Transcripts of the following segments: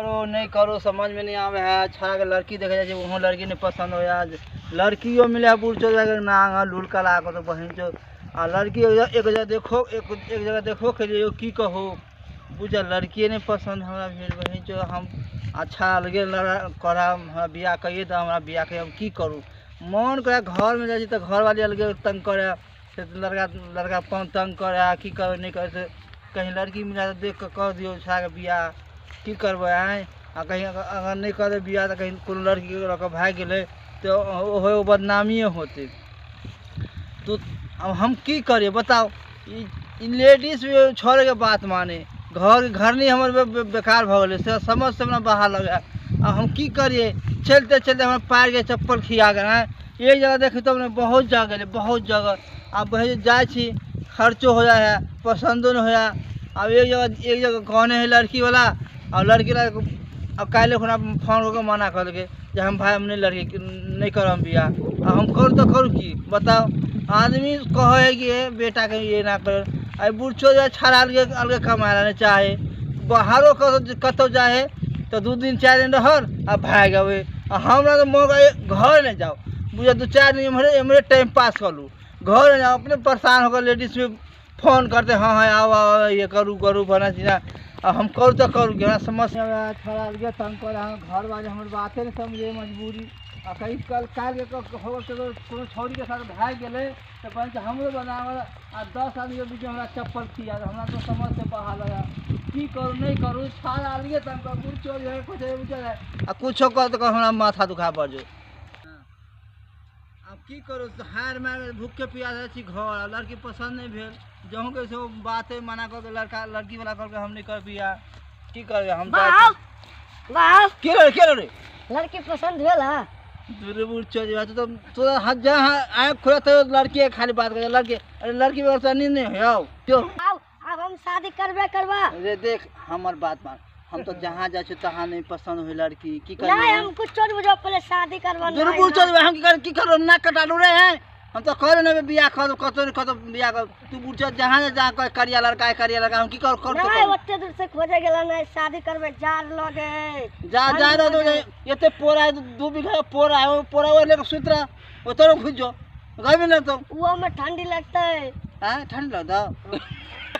करो नहीं करो समझ में नहीं आवे है। अच्छा अगर लड़की देखे जाए वहाँ लड़की नहीं पसंद हो यार, लड़कियों मिले है बुढ़ चो नांग लूल कला को तो बहन चो। आ लड़की एक जगह देखो, एक एक जगह देखो के लिए की कहो बुझल, लड़किए नहीं पसंद हमरा भेल बहन चो। हम अच्छा अलगे लड़ा करा हमरा बियाह कहिए तऽ हमरा बियाह कहिए, हम की करूँ। मन करे घर में जाइ छी तऽ घरवाली अलगे तंग करे, से लड़का लड़का तंग करे, की करे नहीं करे। से कहीं लड़की मिला तऽ देख कऽ कऽ दियौ छौड़ाके बियाह, की करबै आँय। आ कहीं अगर नहि करबै बियाह तऽ कहीं कोनो लड़कीके लऽ कऽ भागि गेलै तऽ ओहो एगो बदनामिए होतै। तो अब हम की करियै बताउ। ई ई लेडीज छोड़ैके बात माने घर घरनी हमर बेकार भऽ गेलै, से समझ से हमरा बाहर लगै। आ हम की करियै, चलते चलते हमर पैरके चप्पल खिया गेल। आँय एक जगह देखी तब ने बहुत जगह गेलै, बहुत जगह। आब वही जाइ छी, खर्चो हो जाइ है, पसन्दो नहि होइ है। आब एक जगह एक जगह कहने है लड़कीवला, आ लड़कीवला आब काल्हि खुना फोन कऽ के मना कऽ देलकै जे हम भाय हम नहि लड़की नहि करब बियाह। आ हम करू तऽ करू की बताउ। आदमी कहै है कि हे बेटाके एना कर, आ बुढ़चो जे छड़ा अलगे अलगे कमाए लए नहि चाहे, बाहरो कतहु कतहु जाइ है तऽ 2 दिन 4 दिन रहल आ भागि अबै। आ हमरा तऽ मौका घर नहि जाउ बुझ, 2 4 दिन एम्हरे एम्हरे टाइम पास करू, घर नहि जाउ। अपने परेशान होकर लेडीज भी फोन करते, हाँ हाँ आओ आओ ये करू करू फलाना चिलाना। आ हम करू तऽ करू की, हमरा समस्या छड़ा अलगे तंग करे, घर वाले हमर बाते नहि समझे मजबूरी। आ कहीं कल काल्हि हो कोनो छौड़ीके साथ भागि गेलै तऽ बहन हमरो बनावल आ 10 आदमीके बीचमे हमरा चप्पल खिया, हमरा तऽ समझ से बाहर लगा। की करू नहीं करू, छाड़ अलगे तंग कर, बुढ़ चोर है कुछ है आ कुछो कर तऽ हमरा माथा दुखा पड़ जो। आब की करू, हारि मारि भूखे प्यास छी घर, आ लड़की पसन्द नहि भेल जहूँ के से बाते मना कऽ के लड़का लड़की वाला कहलकै हम नहीं कर बियाह। की करबै हम? बाप बाप के रे के रे लड़की पसंद भेल है? दूर बुढ़ चल जा तो तोरा हाथ जहाँ आँख खुला तो लड़की के खाली बात करे लड़की। अरे लड़की बगैर तो नींद नहीं हो क्यों। अब हम शादी करबे करबा। अरे देख हमर बात मान, हम तो जहाँ जाइ छी तहाँ नहीं पसंद हुई लड़की, की नहीं करिए। हम कुछ नहीं बुझो, पहले शादी करवा। दूर बुढ़ चल, हम की कर की करो, नाक कटालू रे हैं। हम तो करे नहीं बियाह करो, कतो नहीं कतो बियाह कर। तू बुढ़ चल जहाँ जा जहाँ कहे करिया लड़का है करिया लड़का, हम की कर कर तो नहीं करू। ओते दूर से खोजे गेला नहीं, शादी करबे जार लगे जा जा रहा तो एते पोरा है, 2 बीघा पोरा है, वो पोरा वो लेके सुत रहा, वो तोरो घुस जो गर्मी ना तो वो में ठंडी लगता है। हाँ ठंड लगता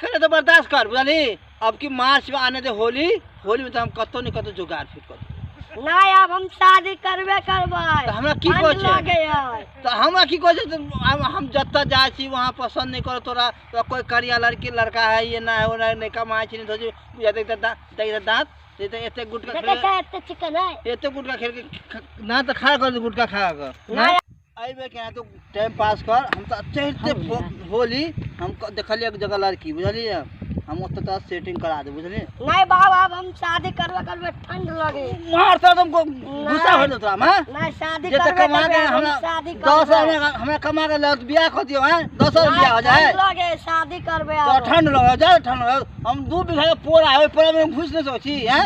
है तो बर्दाश्त कर बुझली। अब की मार्च में आने दे होली, होली में तो हम कतो नहीं कतो जुगाड़ फिट कर। नहीं अब हम शादी करबे करबै। तो हमरा की ठंड कहै छै? लगे है। तो हमरा की कहै छै, तो हम जतऽ जाइ छी वहाँ पसंद नहीं करो तोरा, तो कोई करिया लड़की लड़का है ये ना है वो ना है, नहीं कमाए छी नहीं थोड़ी बुझा देख दांत देख दांत देख एते गुटखा देखे खेल छै एते चिकन है, एते गुटखा खेल के ना तो खा कर गुटखा खा कर ना नहीं। एहि केना तो टाइम पास कर। हम तो चढ़ते होली हम देखलियै एक जगह लड़की बुझलियै, हम ओतऽ तोरा सेटिंग करा दे बुझलियै। नहीं बाबा अब हम शादी करबे करबे, ठंड लगे मार तो तुमको गुस्सा हो तोरा में। नहीं शादी जे करबे कमा करबे, के हम हमरा शादी 10 करबे। हजार हमरा कमा के लाओ, बियाह कर दियो हैं, 10 हजार बियाह हो जाए। ठंड लगे शादी करबे तो अब। ठंड लगे जा ठंड लगे, हम 2 बीघा के पोरा है, ओहि पोरा में घुस नहीं सकै छी हैं,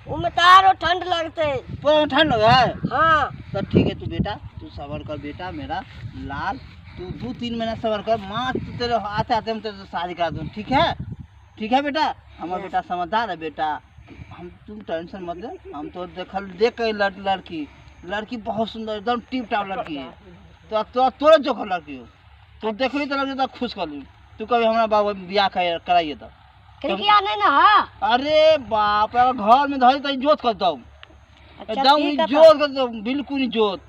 उमे तो आरो ठंड लगते। पोरा में ठंड लगे है। हाँ तो ठीक है तू बेटा तू सबर कर बेटा मेरा लाल, तू 2-3 महीना सबर कर, माँ तेरे आते आते हम तेरे शादी करा दूँ, ठीक है? ठीक है बेटा, हमारा बेटा समझदार है बेटा, हम तुम टेंशन मत ले। हम तो देखल देख के लड़की लड़की बहुत सुंदर एकदम टिप टाप लड़की है, तो तो तोरा जोखर लड़की हो, तो देखली तो लड़की तो खुश कर ली। तू कभी हमारा बाबू बियाह कराइए तो खिड़किया नहीं ना। हाँ अरे बाप रे, घर में धरी तो जोत कर दो अच्छा, एकदम ठीक है तो। जोत कर दो, बिल्कुल नहीं जोत,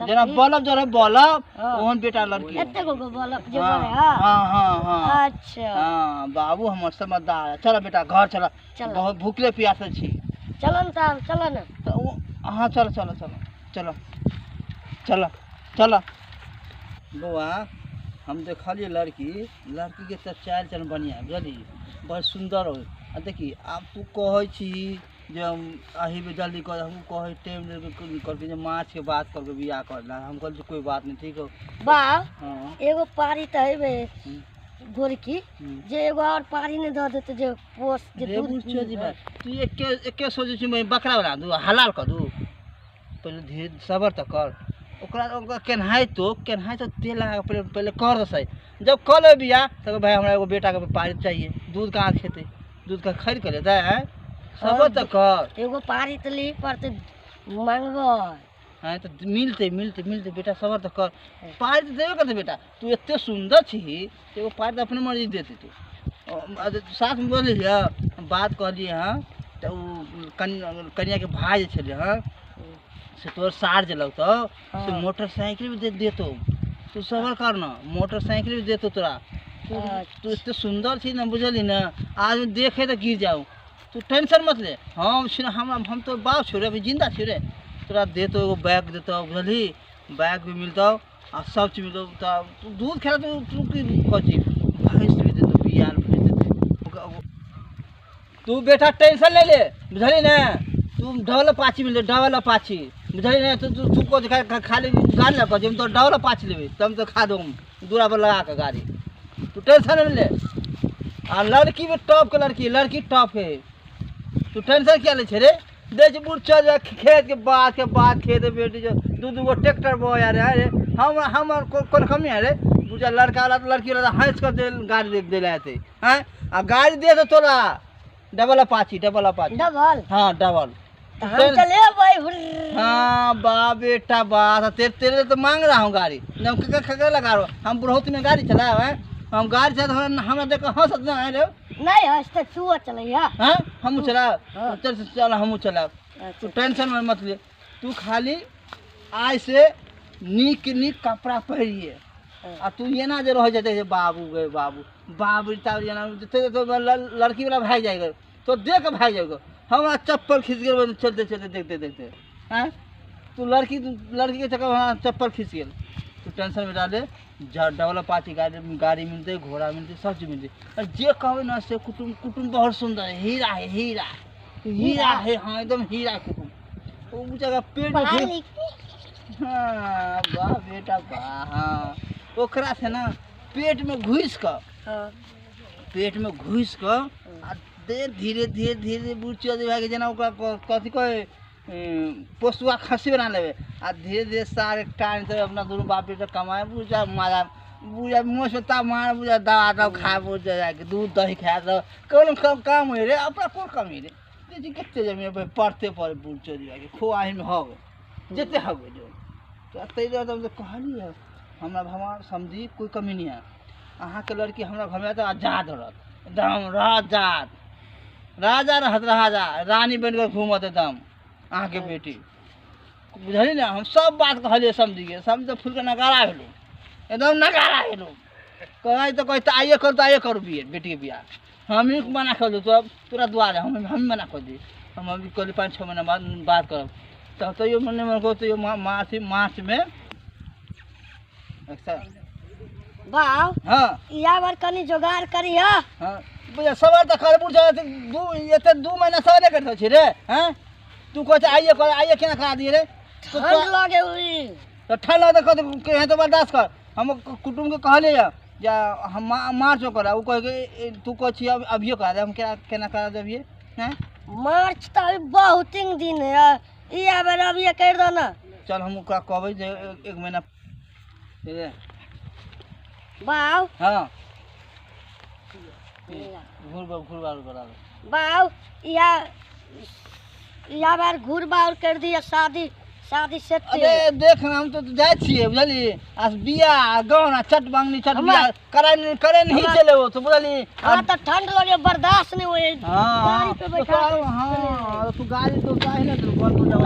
तब जना ठीक। बल्ब जरे बल्ब हाँ। ओहन बेटा लड़की हो। एते गो बल्ब जे हाँ बड़े हाँ। हाँ हाँ हाँ अच्छा हाँ बाबू हमर समझदार है। चलो बेटा घर चलो, चलो। बहुत भूखले प्यासे छी। चलो न साहब चलो न। तो वो हाँ चलो चलो चलो चलो चलो चलो बौआ। हम देखलिए लड़की, लड़की के तऽ चालि चलन बढ़िआँ है बुझलियै, बड़ सुन्दर हो। आ देखी आब तू कहै छी जे हम एहि बेर जल्दी कर, हम कहै टाइम कहलकै जे मार्च के बाद कहलकै बियाह कर ला, हम कहलियै कोई बात नहीं ठीक हो। बाप हाँ एगो पारी तऽ हेबे गोरकी जे एगो और पारी नहीं दऽ देतै जे पोस जे रे दूध बुझ जी बात, तू एके एके सोचै छी मैं बकरा बना दू हलाल कर दू, पहले धीरे सबर तऽ कर, ओकरा ओकरा केनाहितो केनाहितो तेल लगा के पहले पहले कर दो सही, जब कर ले बियाह तब भाई हमरा एगो बेटाके पारी चाहिए, दूध कहाँ खेतै, दूध का खरीद के लेतै हैं। सबर तऽ कर। एगो पारी तऽ लिही पड़तै, मांगबै। हँ तऽ मिलतै मिलतै मिलतै बेटा, सबर तऽ कर। पाइ तऽ देबे करतै बेटा, तू एते सुन्दर छही, एगो पाइ तऽ अपने मर्जी देतै। तू साथमे बोललियै हम बात कहलियै हँ तऽ ओ कनियाके भाय जे छलै हँ से तोहर सार जे लगतौ से मोटरसाइकिल भी दे देतौ। तू सबर कर न, मोटरसाइकिल भी देतौ तोरा। तू तू एते सुन्दर छी ने, बुझली ने, आदमी देखे तऽ गिर जाऊ। तू टेंशन मत ले, हम छी ने, हमरा हम तो बाप छियौ रे, अभी जिंदा छियौ रे। तोरा देतौ एगो बैग देतौ, बुझलही, बैग भी मिलतौ आ सब चीज मिलतौ। तऽ तू दूध खेला तू तू की कहै छी, भैंस भी देतौ, बियाल भैंस देतौ ओकरा। तू बेटा टेंशन नहीं ले, बुझली ने। तू डबल अपाची मिलतौ, डबल अपाची, बुझली ने। तू तू तू कहै खाली गाड़ी लऽ कऽ, हम तो डबल अपाची लेबै तब हम तो खा दो दूरा पर लगा के गाड़ी। तू टेंशन नहीं ले। आ लड़की भी टॉप के लड़की, लड़की टॉप है। तू टेंशन किया लै छै रे? दै छै बुढ़ चल जा खेत के बाद के बाद खेत बेटी जो दू दू गो ट्रैक्टर बो यार रे। हम हमर कोन कमी है रे? बुझा लड़का वाला तो लड़की वाला हंस कर दे गाड़ी दे दे आते हैं। आ गाड़ी दे दे तोरा double Apache, double Apache. Double? हाँ डबल। तऽ हम चलेबै हुर्र। हाँ बा बेटा बा, तेरे तेरे तो मांग रहा हूँ गाड़ी, एकदम खकर खकर लगा रहा हूँ। हम बुढ़ौती में गाड़ी चलाए हैं, हम गाड़ी चला हमरा देख के हंसत ना है रे। नहि हँसतै, तू चलैया। हाँ हमहूँ चला। हाँ। चल चल हमहूँ चलाब। तू अच्छा। टेंशन में मत ले, तू खाली आइ से नीक नीक कपड़ा पहिरिए। आ तू एना जे रह जेतै जे बाबू गे बाबू बाबू ताबू एना जेतै तो लड़की वाला भागि जाइ गेल तो देख के भागि जाइ गेल। हमरा चप्पल खींच गेल चलते चलते देखते देखते। आँय तू लड़की लड़की के चक्कर में हमरा चप्पल खींच गेल। तू टेंशन में डाले, डबल अपाची गाड़ी गाड़ी मिलतै, घोड़ा मिलतै, सब चीज मिलतै। आ जे कहबै ने से कुटुम कुटुम बहुत सुन्दर है, हीरा है, हीरा हीरा है। हाँ एकदम हीरा कुटुम। ओ जगह पेट में पढ़ाई घुस लिख। हाँ वाह बेटा वाह। हाँ ओकरा से ना पेट में घुसि कऽ पेट में घुसि कऽ आ दे धीरे धीरे धीरे बुढ़ चल भए गेल जेना ओकरा कथी कहै पोसुआ खस्सी बना लेबै। आ धीरे धीरे सारे टाइम से अपना दुनू बाप बेटा कमाए बुझा मारा बुझा मोछ ता मार बुझा दवा तब खा बुझा जाके दूध दही खा दो। कोनो कम काम होइ रे, अपना कोन कमी रे? देखी कते जमीन पे पड़ते पड़े बुढ़ चल जाके खोआही में हग जते हग जो तो ताहि दुआरे हम तऽ कहलियै हमरा भगवान समझी कोइ कमी नहि है। अहाँके लड़की हमरा घरमे तऽ आजाद रहत, एकदम राजा राजा रहत, राजा रानी बनि कऽ घूमत एकदम अहाँके बेटी, बुझलियै ने। हम सब बात कहलियै समझिके, समझ तऽ फूलके नगाड़ा भेलहुँ, एकदम नगाड़ा भेलहुँ। कहै तऽ कहै तऽ आइए करू तऽ आइए करू बिये बेटीके बियाह। हमही मना कऽ देलहुँ तोरा तोरा दुआरे हम हम मना कऽ दियै। हम अभी कहलियै 5-6 महीना बाद बात करब तऽ तैयो मने मन करू तैयो मार्च मार्चमे अच्छा। बाउ। हाँ। इएह बार कनि जोगाड़ करिह। हाँ बुझा सबर तऽ कर बुझा दू एते 2 महीना सबर नहि करि सकै छी रे। हाँ तू कहै छै आइए कर, आइए केना करा दियै रे? ठंड लगे हुई। तऽ ठंड लगतै कह तऽ बर्दाश्त कर। हम कुटुम्बके कहलियै जे हम मार्च करा, ओ कहै तू कहै छी अभियो करा दे, हम केना केना करा देबियै? हैं मार्च तऽ अभी बहुत दिन है, इएह बेर अभिये करि दो ने। चल हम ओकरा कहबै जे 1 महीना ठीक है। बाउ। हाँ घूर घूर बार करा दे। बाउ इएह इएह बार घूर बाउर करि दिअ, शादी शादी से। अरे देख ना, हम तो जाइ छियै बुझली, आ बियाह गहना चट मांगनी चट बियाह करे नहीं करे नहीं चले वो तो बुझली। हाँ तऽ ठंड लगे बर्दाश्त नहीं होए। हाँ गाड़ी पे तो बैठा हाँ तू गाड़ी तो चाहे ना तू घर पर ना।